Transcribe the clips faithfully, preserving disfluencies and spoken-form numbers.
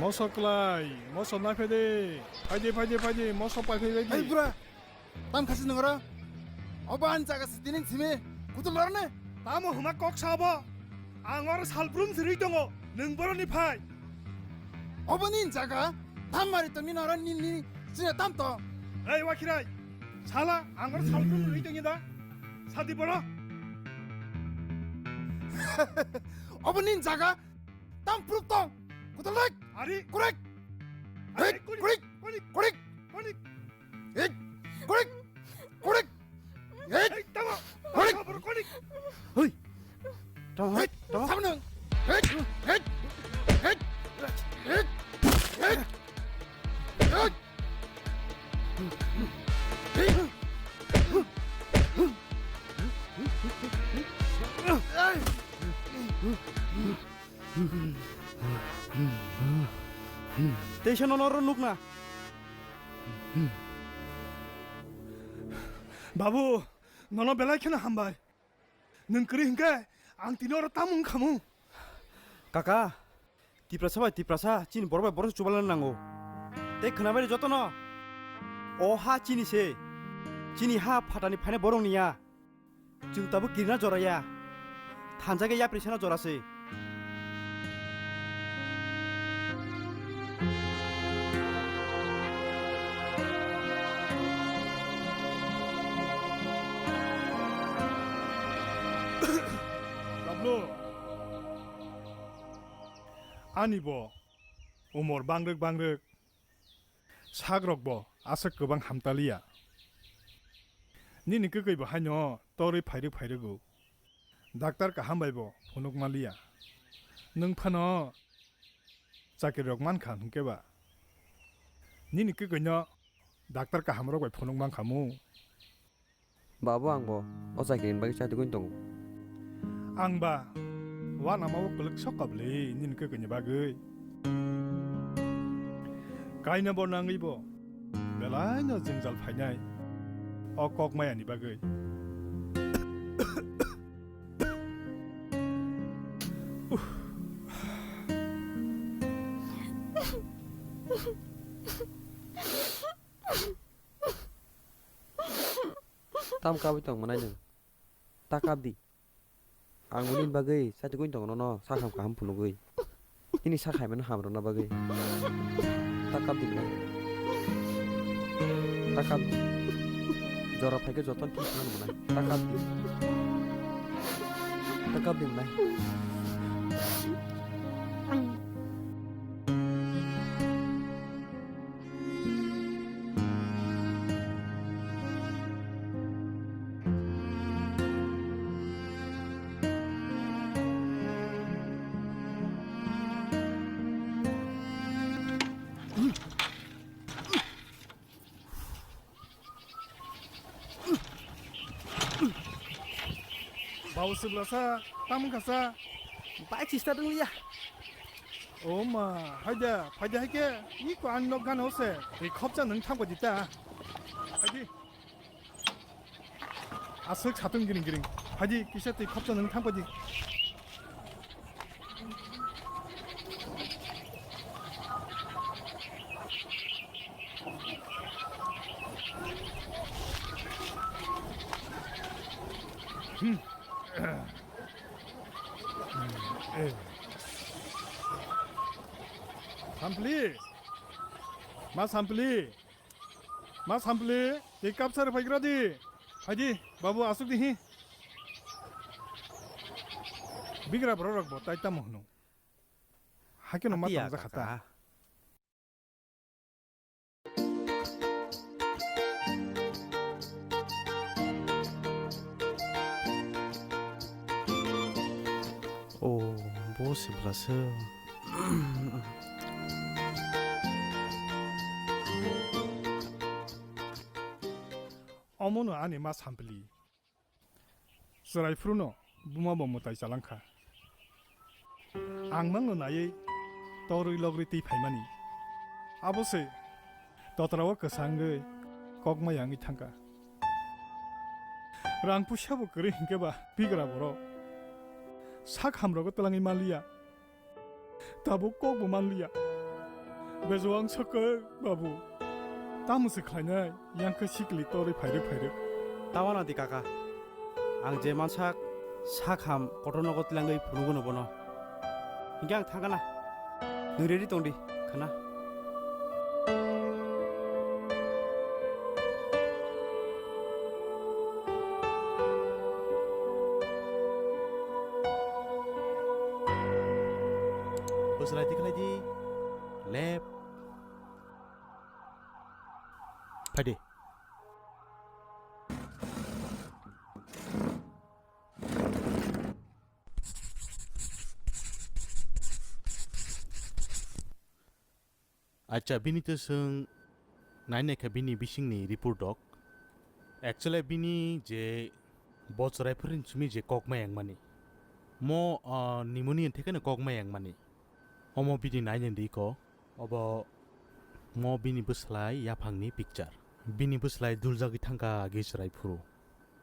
Moso klai, moso naphede. Phaide, phaide, phaide, moso pai phai Hey baidi. Bura, tam khasi nangara. Obo ani jaga se tinin simi kutul marne. Tamo hwnma kok sabo. Ang oro salbrum sirwi tongo. Nwng boroni phai. Obo ni jaga. Tam mari to minara ni ni sine tam to. Ei Wakhirai. Sala, ang oro salbrum sirwi tongo da. Sadi boro. Obo ni jaga. Tam proof tong. Kutul rek. Ari. Kurek. Ari, Hek, kurik, kurik, kurik, kurik. Kurik. Hek, kurik. Hek. Hei, tama. Kurik. Tama, kurik. Hei. Tama, hei, tama. Sama nang. Hek, hek, hek, hek, hek, hek. Teisa nono oro nukna. Babu, nono belai kheno hambai. Nwng kwrwi hinkhe ang tini oro tamo wngkhamu? Kaka, Tiprasa bai Tiprasa chini borok bai borok se chubalna nango. Tei khwnamani jotono o ha chini se. Chini ha phatani phainai borok ni ya. Chwng tabuk kirina jora ya. Thanjak ya yapri sana jora se. Bablu, ani bo umor bangrwk bangrwk, sak rok bo aswk kwbang hamtaliya. Nini kwkwi bo haino torwi phairwk phairwgo. Daktar kaham bai bo phunuk maliya. Nwng phano chakri rok mankha hwnkhe ba? Nini kwkwi no daktar kaham rok bai phunuk mankha mu. Babu, ang bo o chakri ni bagwi chatugwi tongo. Ang ba wanama o kwlwk sok kabli nini kwkwi ni bagwi. Kaina bo nangwi bo belai no jwngjal phainai o kok maya ni bagwi. Tam kabui tong mwnai nwng? Ta kap di. Ang nini bagwi chatugwi tongo nono, sakham kaham phunugwi. Nini sakhaimano ham rwna bagwi. Ta kap di mwnai. Ta kap di. Jora phaikhe jotono thik wngmano mwnai. Ta kap di. Ta kap di mwnai. Babu Siblasa, tamo kasa? Bike si start wngliya. O ma, haida, phaida haike, iko ang nok gana ose, twi khopsa nwng thangpa di ta. Haidi. Aswk satung giring giring. Haidi, kisa twi khopsa nwng thangpa di. Sampli. Ma Sampli. Ma Sampli, tei kapsa rwphaigra di. Phaidi, babu, aswk di hi. Bigra borok rok bo tai tamo hwno. Hakhe no ma Atiya tongjakha ta. Kaka. O, bo Siblasa. Omono ani ma Sampli. Chwrai phruno buma bo mwtai chalangkha. Ang mangno naiwi torwi logri twi phaimani. Abo se totrao kwsangwi kok maya wngwi thangkha. Rang puisa bo kwrwi hinkhe ba bigra borok sak hamrogo twlangwi manliya. Tabuk kok bo manliya. Bejwang sakhe, babu. Tamo se khlainai, yang khe sikli torwi phairwk phairwk. Tawana di kaka. Ang je mansak, sak ham kotor nogo tlangwi phunukgo no bono. Hinkhe ang thangkha na. Nwng ready tong di, khana. Bwswlai di khlai di. Left. Phai di. Acha, bini to swng nai naikha bini bisingni report rok. Actually, bini je bo chwrai phwrwng simi je kok ma yang mani. Mo, ah, pneumonia thekeno kok ma yang mani. Omo bini nai nang di ko. Obo mo bini bwslai yaphangni picture. Bini bwslai duljagwi thangkha agi chwrai phuru.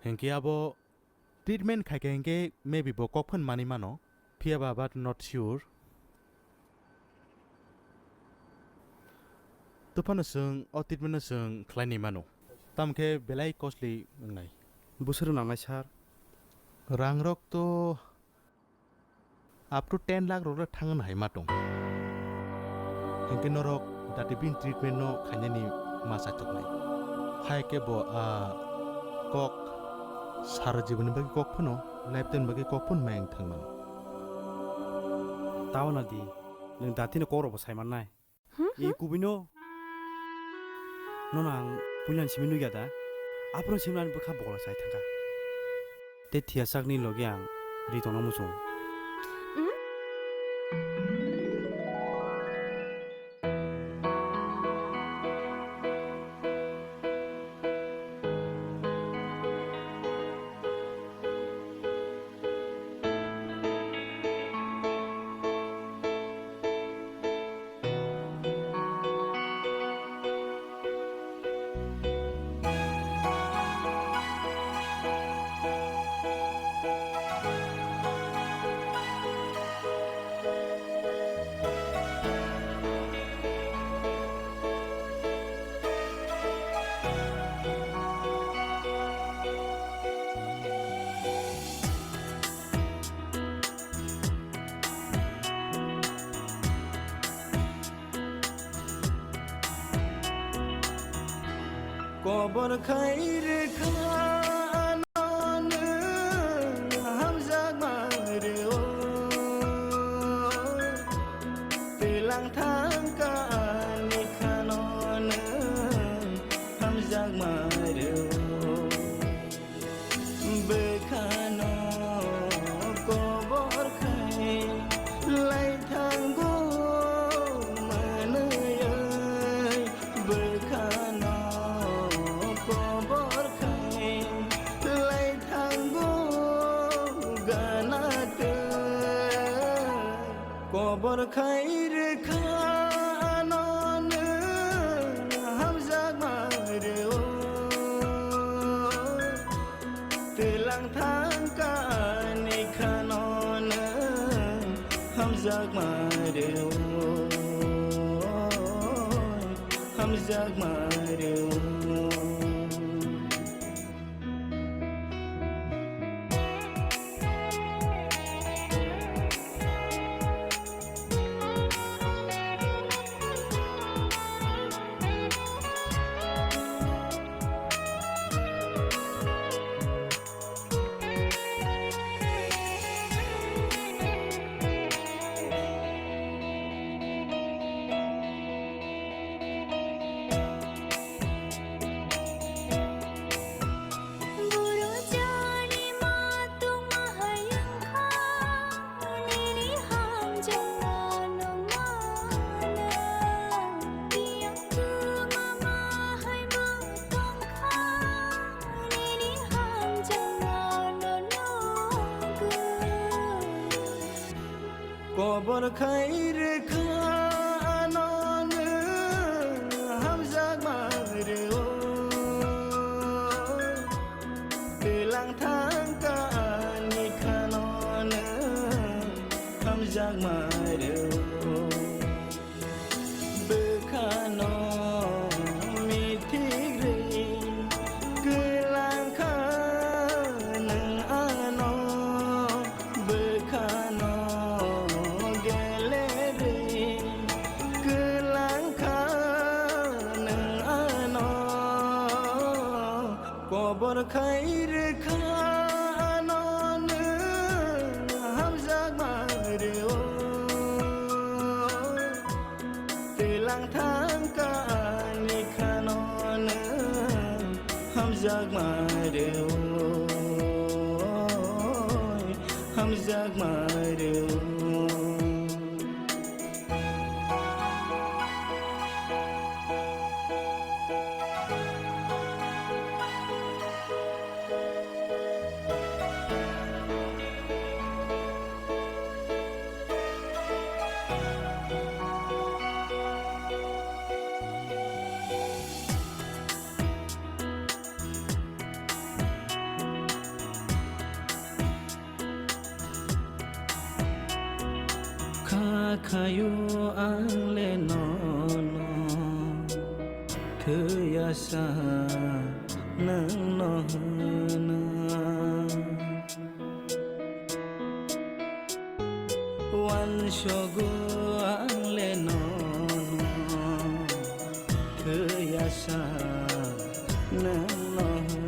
Hinkhe abo treatment khaikha hinkhe maybe bo kok phano manwi mano. Phiya ba, but not sure. Tei phano chwng o treatment no chwng khlainai mano. Tamokhe belai costly wngnai. Bwswk nangnai, sir? Rang rok to up to ten lakh rok le thangna hai ma tong. Hinkhe norok dati bini treatment no khainani ma chaitok nai. Hai khe bo a kok sara jiboni bagwi kok phano, lifetime bagwi kok phano mayang thang mano. Tawana di, nwng dati no kok rok bo sai mannai. Hmm, E hmm. Kubui no. Nono ang puilan simi nugya da. Aphuru simi ani bwkha bola sai thangkha. Tei thiyasakni logi ang ri tongna muchung. Hmm? Kobor khai rwkha ano nwng hamjakma rw-o. Twilang thangkha ani khano nwng hamjakma rw-o. Bwkhano kobor khai lai thango manwi, bwkhano kobor khai lai thango gana twi. Kobor khai rwkha ano nwng hamjakma rw-o. Twilang thangkha ani khano nwng hamjakma rw-o, hamjakma rw-o. Buru jani ma tongma hai wngkha, nini hamjakma nungmano. Tiyang tuma ma hai bo tongkha, nini hamjakma no nugwi. Kobor khai rwkha ano nwng hamjakma rw-o. Twilang thangkha ani khano nwng hamjakma rw-o. Kobor khai rwkha ano nwng hamjakma rw-o. Twilang thangkha ani khano nwng hamjakma rw-o, hamjakma rw-o. Kha khayo ang le nono thwiya sa nwng no hwna. Wansogo ang le nono thwiya sa nwng no hwna.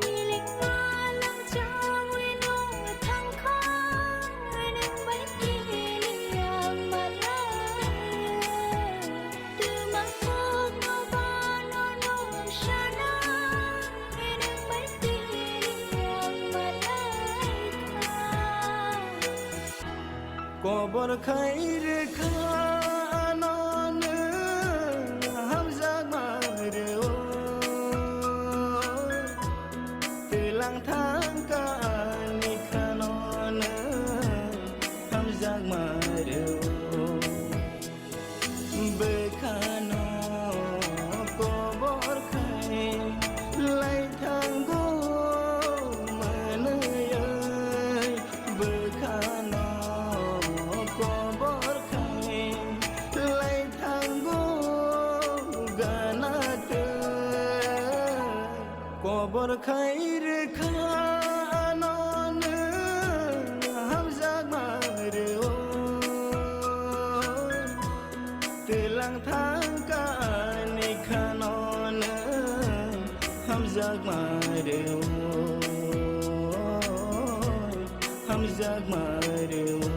Milik malang chawi no thangkha, nwng bai kiri ang malai. Twmang kok no bano no sana, nwng bai kiri ang malai kha. Kobor khai rwkha ano nwng hamjakma rw-o. Twilang thangkha ani khano nwng hamjakma rw-o. Bwkhano kobor khai lai thango manwi, bwkhano kobor khai lai thango gana twi. Kobor khai rwkha ano nwng hamjakma rw-o. Twilang thangkha ani khano nwng hamjakma rw-o, hamjakma rw-o.